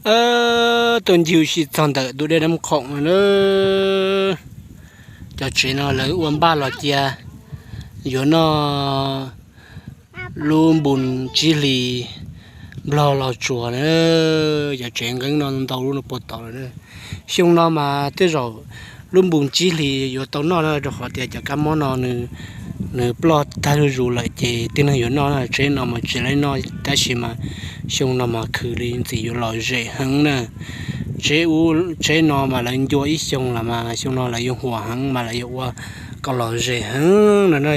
Tuaj ncig ua si txog ntawm tus dej Nab Khoom no na. Cov tsev no lawv ua npaj los cia yuav noj lub npus tsib hlis Nplog los tsuas na. Cov tsev nqeeb no ntau lub no puag tod lawm na. Xyoo no mas tej zaum lub npus tsib hlis yuav tau noj na, rau qhov tias cov kab mob no nws ploj tag zuj zus lawm ces tib neeg yuav noj na. Tsheb no mas tsis laib noj tab sis mas xyoo no mas khwv li ntxim yuav lom zem heev na. Tsheb ub, tsheb no mas lawv ncua ib xyoo los mas xyoo no lawv yuav huam heev mas lawv yuav ua kom lom zem heev no na.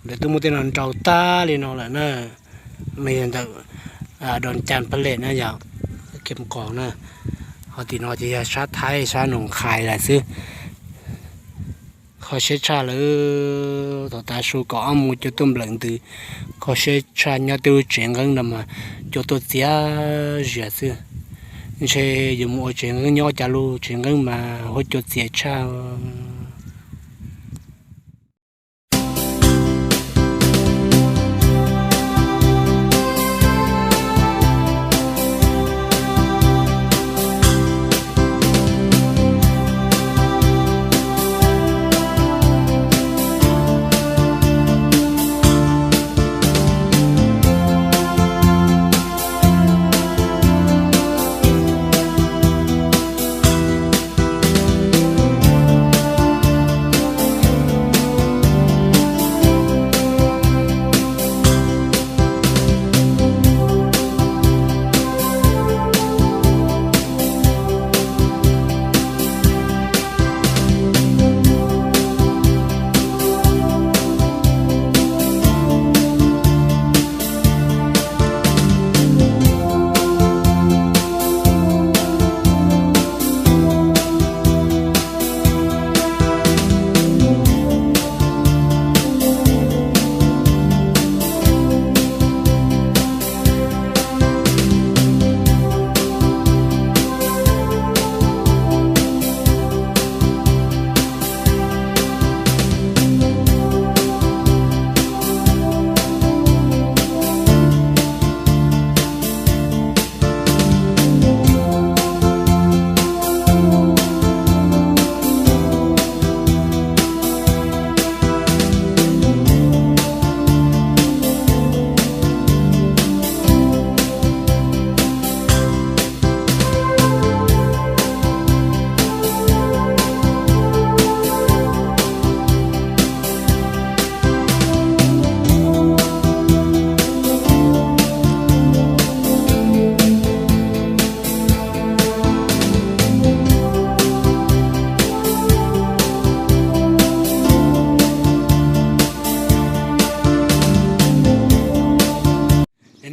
Lawv twb muab tej no nrau tag li no lawm na. Mas yog ntawm Doo Cas Palace na yom, Kheem Khoom na. Ho tim no ces yog sab Thaib sab Noom Qhais lawm xwb. Kho siab tshaj lawm, thaum tav su kaum ob moos cua tuaj nplawm ntws. Kho siab tshaj, nyob tej lub tsev nqeeb no mas cua tuaj txias zias xwb. Ntshe yuav mus ua tsev nqeeb nyob cas lub tsev nqeeb mas huab cua txias tshaj.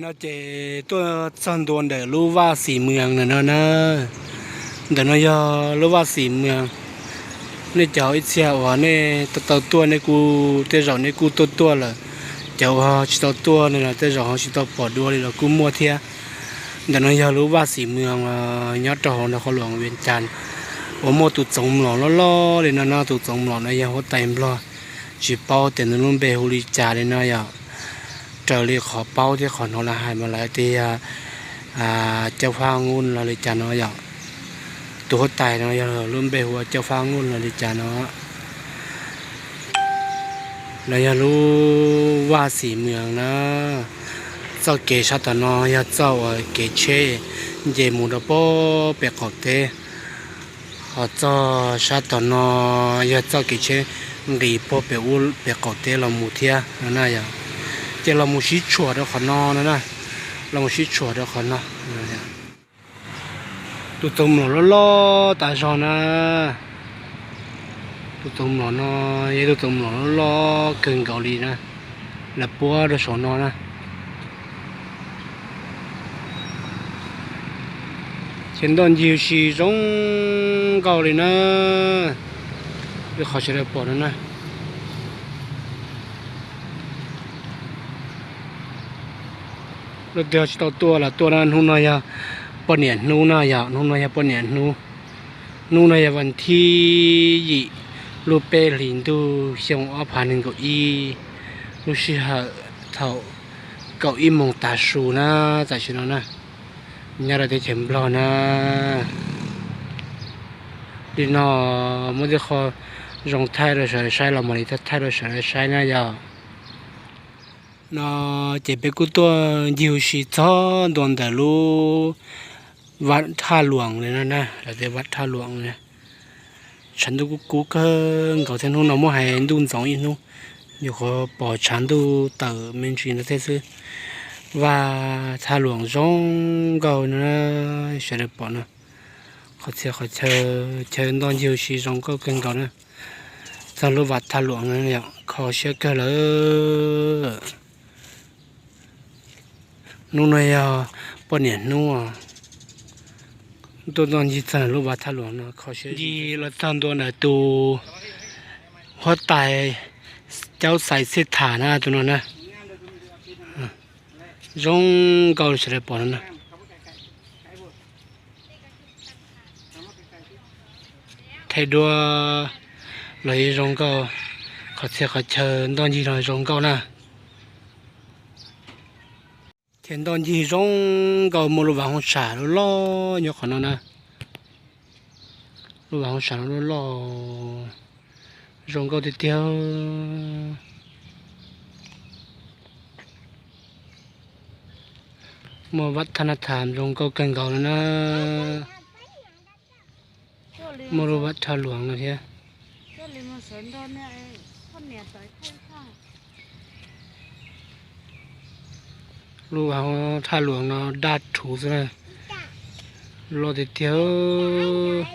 No ces tuaj txog ntua ntawm lub Vaj Xim Mws ntawm no na. Ntawm no yog lub Vaj Xim Mws. Nej cov ib txhia uas nej tau tau tuaj nej kuj tej zaum nej kuj tuaj tuaj lawm. Cov uas tsis tau tuaj ne los tej zaum ho tsis tau pom dua li los kuj muaj thiab. Ntawm no yog lub Vaj Xim Mws nyob rau hauv nram qhov luam Vias Cas uas muaj tus txoov mlom loj loj li no no. Tus txoov mlom no yog huab tais Nplog, tsis paub tias nws lub npe hu li cas li no yom. Raws li qhov paub thiab qhov hnov lawv hais mas lawv tias Cauj Fab Nkuj los li cas no yom. Tus huab tais no yog lub npe hu ua Cauj Fab Nkuj los li cas no. No yog lub Vaj Xim Mws na. Txoj kev sab tom no yog txoj uas kev tsheb nce mus rau puag pem qaum teb. Ho txoj sab tom no yog txoj kev tsheb nqis puag pem ub pem qaum teb los mus thiab no na yom. Ces los mus sib tshuam rau qhov no no na. Los mus sib tshuam rau qhov no. Tus txoov mlom loj loj tas zog na. Tus txoov mlom no yog tus txoov mlom loj loj kawg nkaus li na. Lawv puab rau saum no na. Ces ntoj ncig ua si zoo nkauj li na. Li qhov sawv daws pom no na. Leej twg tsis tau tuaj los tuaj na. Hnub no yog poj niam hnub na yom. Hnub no yog poj niam hnub. Hnub no yog vas thib yim lub peb hlis ntuj xyoo ob phav nees nkaum ib, lub sij hawm thaum kaum ib moos tav su na, tam sim no na. Nyob rau teb chaws Nplog na, li no muaj tej qho zoo thaij rau sawv daws saib los mam li thaij rau sawv daws saib na yom. No ces peb kuj tuaj ncig ua si txog ntua ntawm lub vaj Thaj Luam li no na, lawv tias vaj Thaj Luam na. Tshav ntuj kub kub kawg nkaus thiab, hnub no muab hais ntuj ntxoov ib hnub, nyuam qhuav pom tshav ntuj tawm me ntsis no thiab xwb. Vaj Thaj Luam zoo nkauj na, sawv daws pom no, qhov txhia qhov chaw, chaw ntoj ncig ua si zoo nkauj kawg nkaus na. Txog lub vaj Thaj Luam no kho siab kawg lawm. Hnub no yog poj niam hnub, tuaj ntoj ncig txog lub vaj Thaj Luam no kho siab. Ncig los txog ntua ntawm tus huab tais Caub Xais Xej Tham na, tus no na. Zoo nkauj sawv daws pom no na. Thaij duab los yeej zoo nkauj, qhov txhia qhov chaw ntoj ncig los zoo nkauj na. Chaw ntoj ncig zoo nkauj, muaj lub vaj hauj sam loj loj nyob qhov no na. Lub vaj hauj sam loj loj, zoo nkauj tiag tiag. Muaj vaj Thaj Naj Tham zoo nkauj kawg nkaus no na. Muaj lub vaj Thaj Luam no thiab. Lub vaj Thaj Luam no daj rhuv xwb na, loj tiag tiag.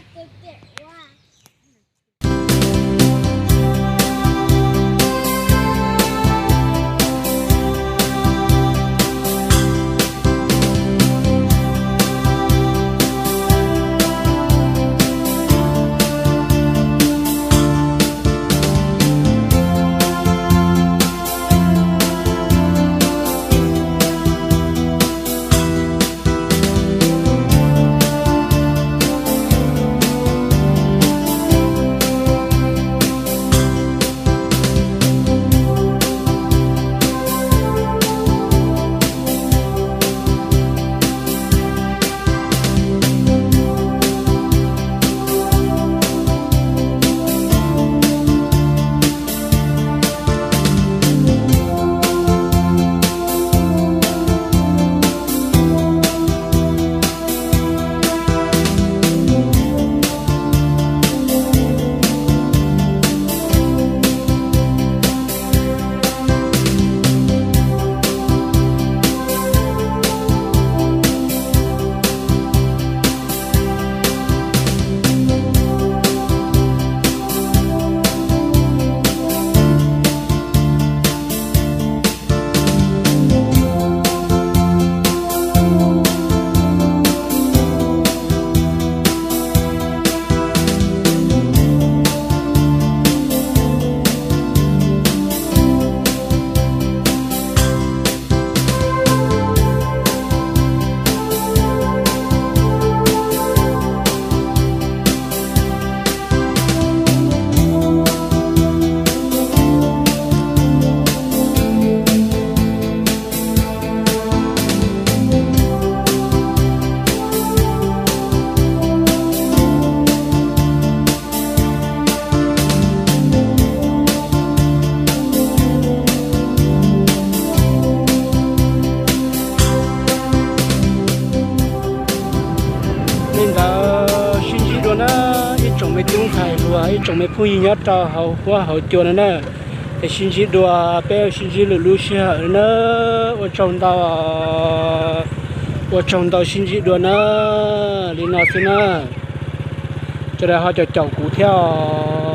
Li ntawd sib ntsib dua na, ib tsoom me tub ntxhais hluas, ib tsoom me phooj ywg nyob rau hauv huab hauv cua no na. Es sib ntsib dua, peb sib ntsib lwm lub sij hawm na. Ua tsaug ntau, ua tsaug ntau, sib ntsib dua na. Li no xwb na, sawv daws ho caum caum kuv thiab os.